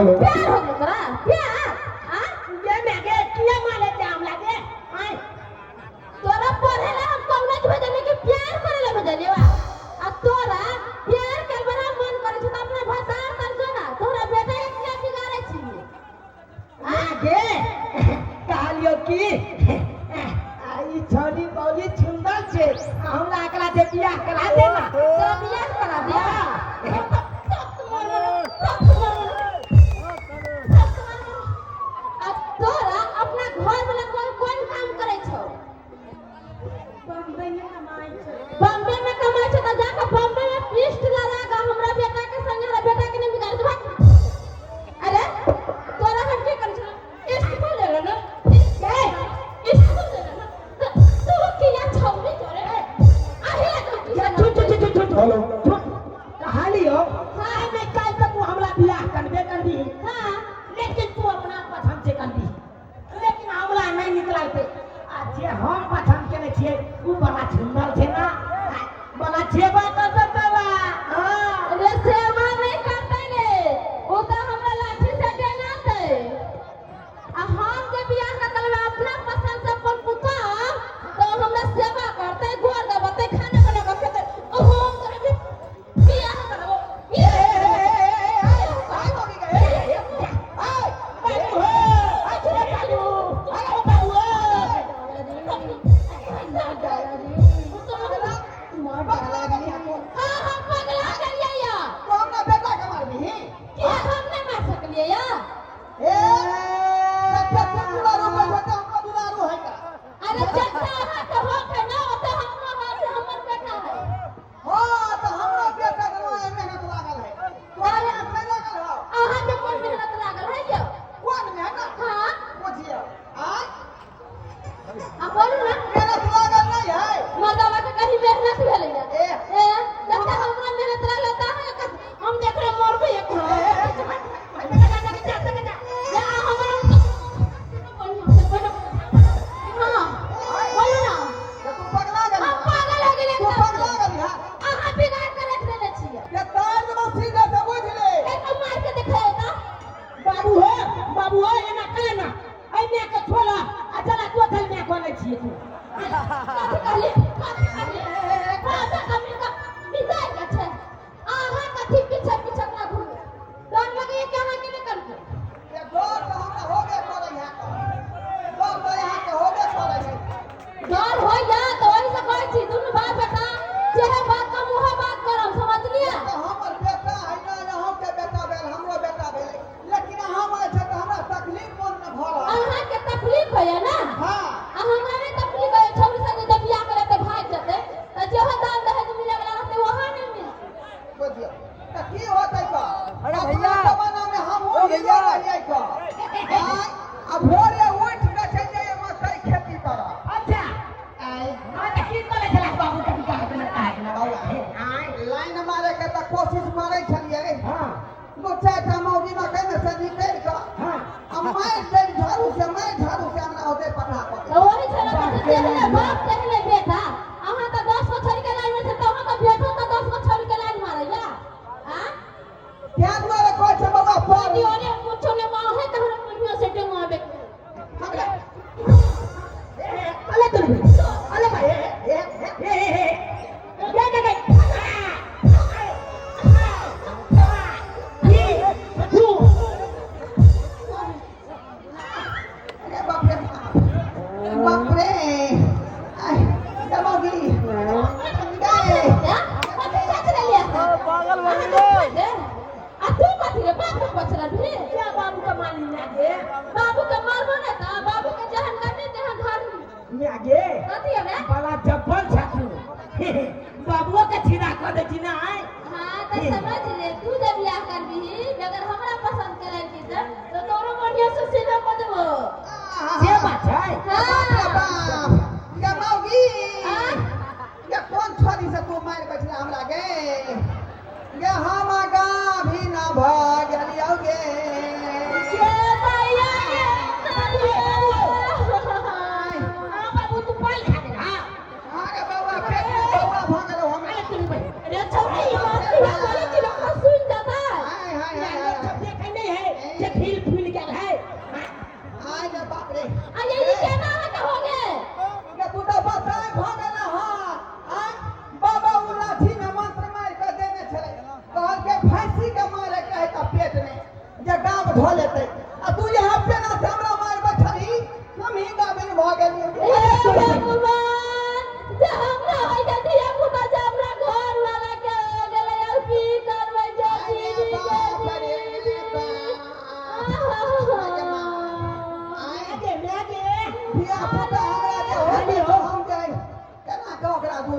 Hello. प्यार हो गेल तोरा प्यार आ ये मैं के किया मारे ते हमरा के आय तोरा पढ़े ला हम कॉलेज भेजने के प्यार करे ला भेजले बा आ तोरा प्यार के बड़ा मन करे छै त अपना भतार तर जो ना तोरा बेटा के किया बिगाड़े छी मैं के कहलियो कि आ ई छौली बौली सुंदर छै आ हमरा एकरा जे बियाह करा दे ना तोरा बियाह करा दिया आ तोरा अपना घर वाला कोन कोन काम करे छौ बम्बई में कमाई छै बॉम्बे में कमाई छौ त जाके बॉम्बे में पृष्ठ लगा के हमरा बेटा के संगे हमरा बेटा के नहीं बिगाड़ दे भाग। अरे तोरा हम की करै छौ स्कूल ले ना स्कूल ले ना तू किया छौरी जोरे आही लगा या छू छू छू छू छू हेलो। कहलियो हाँ। मैं काल तक तू हमरा बियाह करबे करबी हां लेकिन तू अपना पसंद से करबी लेकिन हमरा नहीं नीक लगते आ जे हम पसंद केने छियै उ बड़ा सुंदर छै ना बड़ा छेबा करतै तोरा हां अरे सेवा नहीं करते रे वो तो हमरा लाठी से डराते आ हम जे बियाह करबै अपना पसंद से अपन पुतोह तो हमरा सेवा करते गोर दबते खाना बना के खेते ओहो हम तोरा भी बियाह करबो बियाह हाँ हम पगला गेलियै या कि हम नहीं मार सकलियै या अरे जत्ता अहाँ के हक है ना ओते हमरो हक है हमर बेटा है अहाँ के कोन मेहनत लागल है यौ हाँ आ बोलू ना मर्दावा के कहीं मेहनत भेलै या ए जत्ता हमरा मेहनत लागल त अहाँ के हम देख रहे मरबै एक या हमरा हाँ बोलू ना हम पागल हो गेलियै एकदम से। अहाँ बिगाड़ के रख देने छियै एक मार के देखै तऽ बाबू हो बाबू हो एना करे ना एहि माय के छोड़ा आ चला तू चल माय करै छियै तू कथी कहली कथी कहली बाबा कमी का बिदाई के छै अहाँ कथी पीछे पीछे अपना घूम डर लगैया कि अहाँ के नहि करबै डर होइया तऽ ओहि से कहै छी दुनू भाय बेटा जेहे बात कम उहे बात करब समझलियै हमर बेटा है ना अहूँके बेटा भेल हमरो बेटा भेलै लेकिन अहाँ मरै छै तऽ हमरा तकलीफ मोनमे भऽ रहल अहाँ के तकलीफ होइया ना हँ आ हमरा नहि तकलीफ होइया छौरी संगे जब बियाह करब तऽ भागि जेतै तऽ जेहो दान दहेज मिले वला रहतै ओहो नहि मिलतै बुझियौ तऽ की होतै तऽ अरे अपना भैया। जमानामे हमहूँ ओ हीरो भैया। रहियै कऽ आँय, आ भोरे उठि कऽ चलि जइयै मकइ खेती करऽ अच्छा आँय, हाँ तऽ की करै छला बाबू के बियाह के ना बौआ, आय लाइन मारैके तऽ कोशिश करै छलियै हाँ दू चारिटा मौगी मकइमे से निकलि कऽ हाँ आ मारि दै झाड़ू से मारि झाड़ू से हमरा ओतै पठा कऽ तऽ ओही छलै कहै छै तेहने बाप तेहने बेटा अहाँ तऽ 10 गो छौरी के लाइन में छै तऽ अहाँके बेटो तऽ 10 गो छौरी के लाइन मारैया आ ताहि दुआरे कहै छै बौआ पढ़ अरे अरे कुछो ने माँ है तऽ हमरा बढ़िया से डेंगाबे हमरा अले तू अले भाई ए ए ए ए ए ए अरे बाप रे बाप बाप रे आय दमोगी गए कथी सोच रहलियै ओ पागल भऽ गेलै आ तू कथी रे बाप के बचल भी क्या बाबू के मानी गे बाबू के मारबो ने तऽ बाबू के जहन करनी तेहन धरनी गे गे कथी हमे बड़ा जब्बल छथु बाबुओ के छिड़ा कऽ दै छी ना आय हाँ तऽ समझ ले तू जब बियाह करबिही अगर हमरा पसंद के लड़की से तो तोरो बढ़िया से सीधा कऽ देबो से बात छै बाप रे बाप गे मौगी आँ? गे कोन छोरी से तू मारि बैठला हमरा गे गे हम आगा भी ना भऽ गेलियौ गे ये भैया ये भैया। हाँ बाबू तू पाल खा दे हाँ अरे बौआ पेट में बौआ भऽ गेलौ हमरा अरे तू भाई अरे छौड़ी मार दिया बोले कि लोग सुन जाता है हाय हाय हाय हाय देखै नहीं है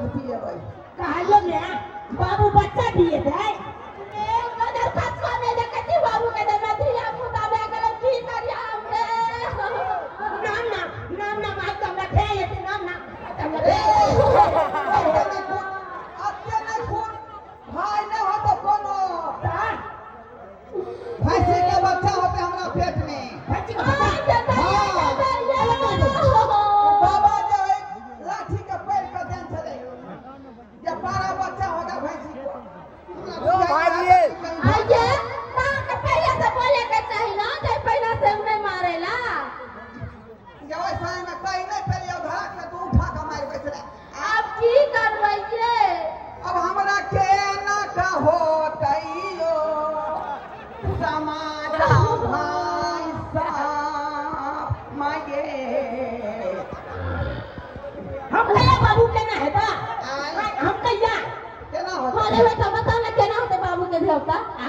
दूध पिएबै। कहलियो ने बाबू बच्चा दिए थे। ए गदर खसवा में देखै छी बाबू के देमे धिया पुता भए गेलै, की करिया हमरे? नाम ना नाम ना माय तो हमरा भे हेतै, नाम ना तऽ हमरा ए, भे। अते नहि खून, अते नहि खून, भाय नहि होतौ कोनो। तऽ भैंसी के बच्चा होते हमरा पेट में। भैंसी के बच्चा? आइ के दैया के दैया। बाबा जे है लाठी के पैर के देन छलै जे 12 बच्चा होगा भैंसी को। यो भाईजी। आइये अहाँके पहिले से बोले के चाही ना जे पहिले से नहि मारेला। जे ओहि समय में कहीं नहीं पेलियो, घड़ा से तू उठा के मारि बैसले। आब की करबै ये? अब हमरा के ना कहो तैयो समाज भाई साहब माये। हम कहिया बाबू केना हेता? आय। हम कहिया? केना होतै? अरे बेटा, बताउ ने केना होतै बाबू के धिया?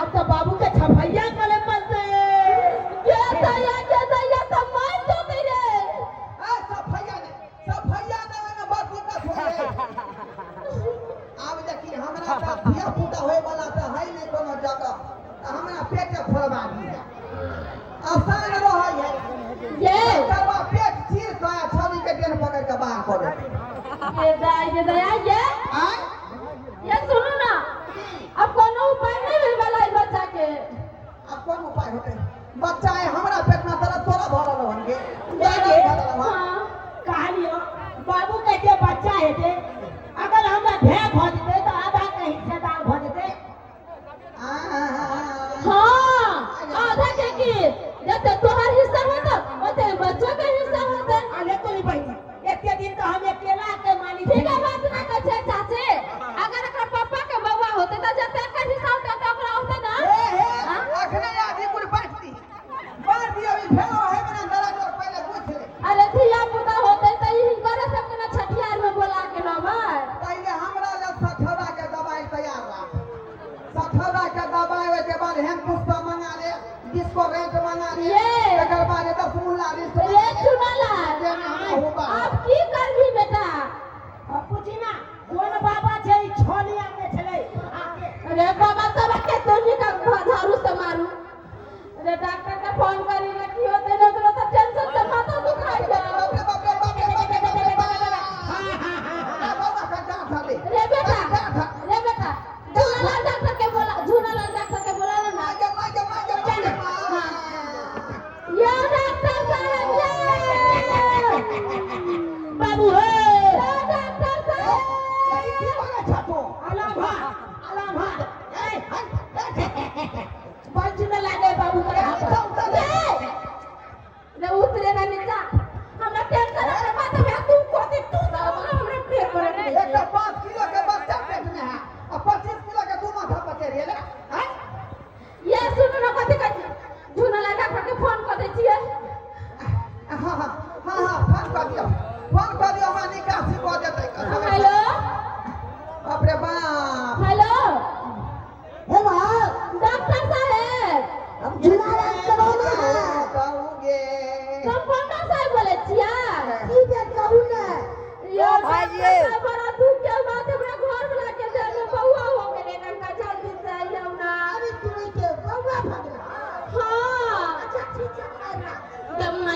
आब तऽ बाबू के छफैया करे पड़तै। के दैया के दैया, तऽ मारि देतै रे। आ सफैया ने, सफैया ने, ओहिमे बड़ दिक्कत हो गेलै। आब देखी, हमरा तऽ धिया पुता होय वाला तऽ है नहि कोनो जगह, तऽ हमरा पेटे फोड़बा दिहे, आसान रहै है। ये करबा पेट चीर कऽ आ छौड़ी के डेन पकड़ के बाहर कऽ देतै। ये दाई ये दया ये। आँय? ये सुनू ना, अब कोनो उपाय नहीं होय वाला है बच्चा के? आब कोन उपाय होतै? बच्चा है हमरा पेट में, दर्द तोरा भऽ रहल हन गे, दर्द भऽ रहल हन। हाँ। कहलियो बाबू के जे बच्चा हेतै, अगर हमरा भे भऽ जेतै तऽ आधा के हिस्सेदार भऽ जेतै। हाँ, आधा के की, जते तोहर हिस्सा होतौ ओते बच्चो के हिस्सा होतै। अरे तोरी बहिनी, एते दिन तऽ हम अकेला के मालिक। ठीक है, बात ना कहै छै चाची, अगर एकरा पप्पा के बउआ होतै तऽ जते एकर हिस्सा होतै ओते ओकरा होतै ना। हे हे। हाँ? अखने आधी कुल बाँट दी, बाँट दी। अभी फेरो है मने दर्द और पहिले पूछ ले। अरे धिया पुता होतै तऽ ई हिनकरे सबके ना छठियार में बोला के लबै। पहिले हमरा लग सठौरा के दवाई तैयार राख, सठौरा के दवाई। ओहिके बाद हेमपुष्पा मंगा ले, डिस्को रेंट मंगा ले। ये। तकर बाद 10 मुल्ला रिस्ट। रे चुनालाल, आब की करबी बेटा? अब पूछी ना कोन बाबा छै ई छली आने छलै आके। अरे बाबा सब के तोनी का झाड़ू से मारू। अरे डॉक्टर के फोन करी ना, की होते ना तो टेंशन से माथा दुखाई जाओ। बाप रे बाप रे बाप रे बाप रे बाप रे बाप। हाँ। बाबा का जान था ले। रे बेटा, रे बेटा, झूनालाल डॉक्टर के बोला, झूनालाल डॉक्टर के बोला ना। मागे मागे मागे मागे। ये डॉक्टर साहब, ये बाबू हे। ये डॉक्टर साहब। की करे छ तू? अलाम हा, अलाम हा। ए बंच में लागे बाबू करे हाथ। रे रे, उतरे ना नीचा, हमरा टेंशन है माथा में। तू कोती तू सब हमरा पेट पर। एक तो 5 किलो के बच्चा पेट में है और 25 किलो के तू माथा पर चढ़ गेले हैं। ये सुनू ना, कथी कहै छी, झूनालाल डॉक्टर के फोन कऽ दै छियै। हाँ, फोन कर दियो, फोन कर दियो, हमरा निकासी कऽ देतै। हेलो। बाप रे बाप। हेलो। हेलो। डॉक्टर साहेब। हम झूलालाल करोना है। कहूगे। कंपाउंडर साहेब बोलै छियै? की जे कहू ने। यो भाईजी। डॉक्टर साहेब, बड़ा दुख के बात, हमरा घर वाला के देह में बउआ हो गेलै, कनका जल्दी से आइयौ ना। अरे तुरी के बउआ भऽ गेलै? हाँ। अच्छा ठीक छै, हमरा जमुना।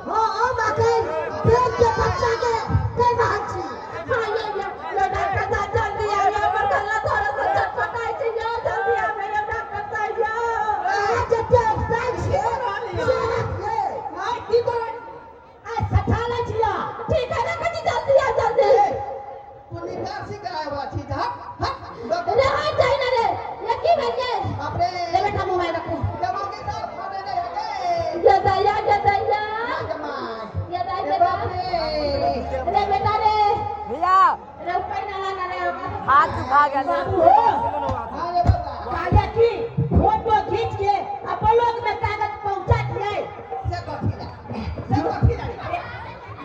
हाँ, हम अखन पेट के बच्चा के कहि रहल छी। हाँ, ये ये ये डॉक्टर साहब, जल्दी आइए, हमर गला थोड़ा सा चटपटाइ छै, यो जल्दी आबै यो डॉक्टर साहब यो। अहाँ जते साइज छै से रखिए। आइ की करै आइ सठा लै छियै। ठीक है, रखै छी, जल्दी आ जल्दी। तू निकासी कराए वाला चीज, हट हट। रे हट जाइ ना रे, ये की भेल ये? बाप रे। ले बेटा, मोबाइल रखो। जमागी दाल फाटे नहीं है ये दैया ये दैया। जमाई। ये दाई रे बेटा। बाप रे। रे बेटा रे। भैया। रे ऊपर ना लगा रे। हाथ दुखा गेल। बाबू हो। हाँ रे बाबा। कहलियै की फोटो खींच के आ ब्लॉक में कागज पहुंचा दियै। से कथी ला, से कथी ला? अरे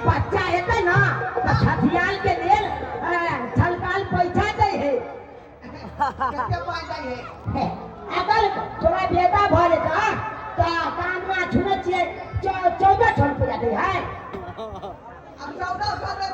बच्चा हेतै ना तऽ छठियाल के लेल छलकाल पैसा दै है। कते पाइ दै है? अगर तोरा बेटा भऽ जेतऽ तऽ कानमे सुनै छियै 1400 रुपया दै है। अब 1400 दै।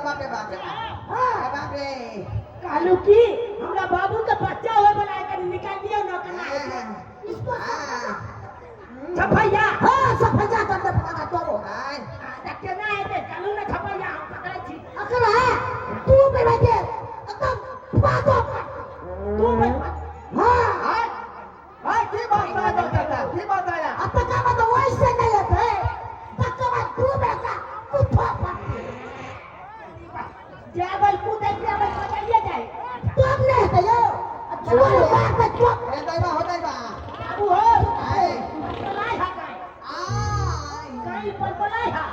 बाप रे बाप रे अरे बाप रे। कहलू की हमरा बाबू के बच्चा होय वाला है, कनी निकाल दियौ न केना हेतै। इसको छपैया हाँ सफैया कर दे पका तोरो। आय तऽ केना हेतै? चलू ने छपैया, हम पकड़ै छी। अकर है तू बैठे एकदम बातो। तू बैठ। हाँ आय आय की बात है डॉक्टर साहब, की बात है? अब तक का बात वैसे नहीं होते, तक बात तू बैठा कुत्ता पड़ती जाबल कूदै जाबल पकड़िए जाए। तुम नहीं होते यो चुआर बात में चुप। ए दैबा हो दैबा। बाबू हो आय पलाय हा काई आय काई पर पलाय हा।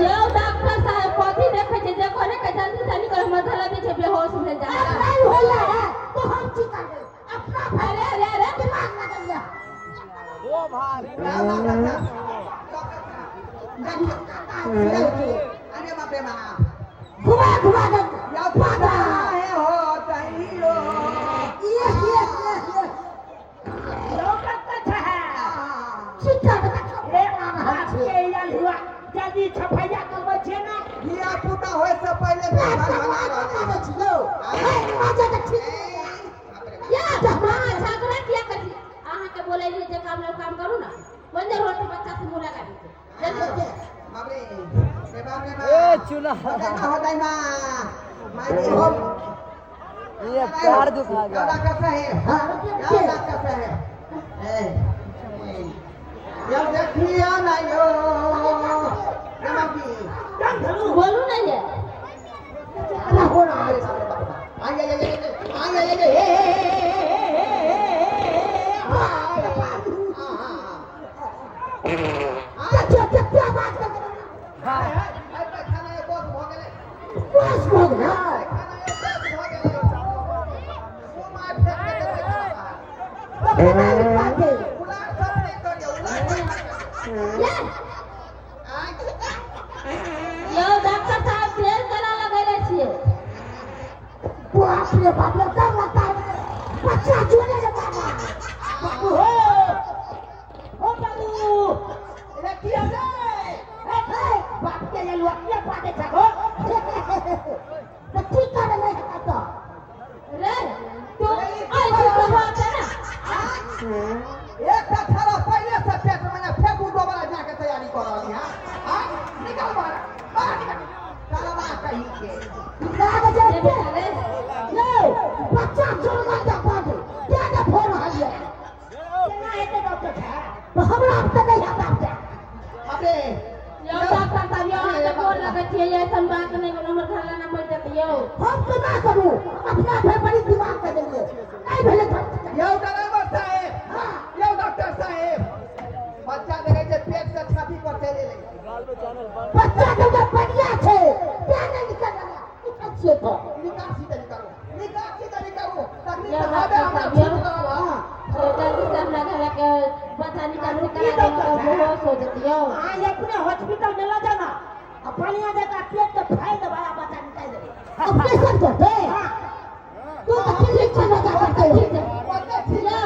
यौ डॉक्टर साहब कथी देखै छै? देखो ने के जल्दी से निकल, हमर धरा दै छै बेहोश भेल अब जा। नहीं होला है तो हम की करबे अपना भाई? अरे अरे अरे दिमाग लगैया। ओ भाई डॉक्टर साहब, डॉक्टर साहब देखियो, अरे बाप रे बाप। घुमा घुमा दे या पता है हो तैयो। ये ये ये ये डॉक्टर साहब ठीक कर बता। ए बाप के याल हुआ, जल्दी छपैया करबै छियै ने। धिया पुता होय से पहिले भी घर बना रहले। या अहाँ झगड़ा किया करी? अहाँके बोलैली जे काम लग काम करू ना, बंजर होते बच्चा से मुँह लगा दै जल्दी। बाप रे रे बाप रे ए बाप। चुना हो दैमा हो दैमा माई हो। ये पैर दुखा यो गया। डॉक्टर साहेब, यो डॉक्टर साहेब, ए यो देखियो ना यो रे बापी। दम धरू। बोलू ने ये। अरे बाप रे बाप। आय आय आय आय आय आय हे हे हे हे पैखाना ये बस भ गेलै। पैखाना ये बस भ गेलै। ओ my फेंक के देबै बाहर। उलार सब नहि करियौ, उलार सब नहि करियौ। ये आय यौ डॉक्टर साहब तेल केना लगेले छियै? बाप रे बाप रे, डर लगता है बच्चा जोड़े रे बाबा। बाबू हो हो बाबू रे किया रे? ए ए बाप के याल हुआ किया पादे छ हो? तो ठीक कर रहे हैं तो रे तू ऐसे तो बात है ना। एकटा छाला पहिले से पेट में ने फेंकू, दोबारा जाके तैयारी कर रहली। हां हां निकल बाहर, बाहर निकल साला कहीं के। ना बजे। रे बेटा रे। ये बच्चा जोड़ना जा पाते क्या ना फोन हालिया। केना हेतै डॉक्टर साहब? तो हमरा अब तक नहीं आता है। बाप रे। यौ डॉक्टर साहब यौ अहाँके गोर लगै छियै, ऐसन बात नहि बोलू, हमर घरला ना मरि जेतै यौ। हम तो ना करू अपना भाई बड़ी दिमाग के देंगे नहीं भेले तो। यौ ड्राइवर साहेब, यौ डॉक्टर साहेब, बच्चा देखै छै पेट से छाती पर चलि एलै। बच्चा तो बढ़िया छे क्या नहीं निकल रहा उठै छियै तो। निकासी तनी करू, निकासी तनी करू तखनी यौ तऽ हबे डॉक्टर हमरा साहब यौ छूट रहल। हां यौ जल्दी से हमरा घरला के बच्चा निकाल निकाल बेहोश हो जेतै यौ। अहाँ अपने हॉस्पिटल में लऽ जाना आ बढ़िया जगह पेट के फाइल दबाया बच्चा निकालि देबै। ऑपरेशन करते तू तो क्लिनिक पर लगा करते हो। ओते ठीक। यौ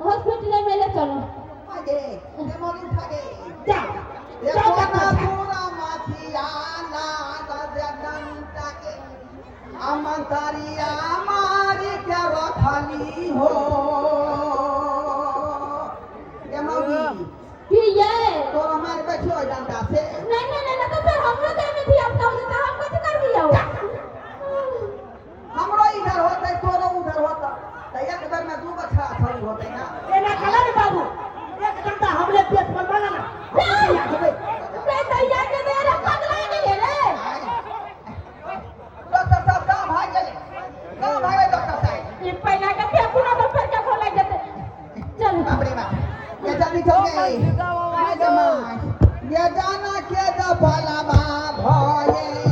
हॉस्पिटल में ले चलू। आगे ये मोरी उठा गे। जाओ ये जाओ कोना डॉक्टर साहब। पूरा माथिया लाग डंटा के अमंतरिया मारी के रखली हो ये मौगी। की ये? तोरा मार बैठियो डंटा से। नहीं नहीं नहीं तो फिर हमरो देह में धिया पुता हो जेतै, हम कथी करबी यौ? हमरो इधर होते तोरो उधर होता त एक बेर में दू बछड़ा थोड़ी होते ना। एना कला ने बाबू, एक घंटा हमरे पेट पर मारा ना तैयार हेबै। रे तैयार के दे रे, पगला गेलै रे। डॉक्टर साहब गाँव भाग गेलै, गाँव भाग गेलै डॉक्टर साहब। ई पहिला के फेंकू ना तो फिर के खोला जेतै। चलू। बाप रे बाप, ये जल्दी चल गए। ये जाना के जब भला भये।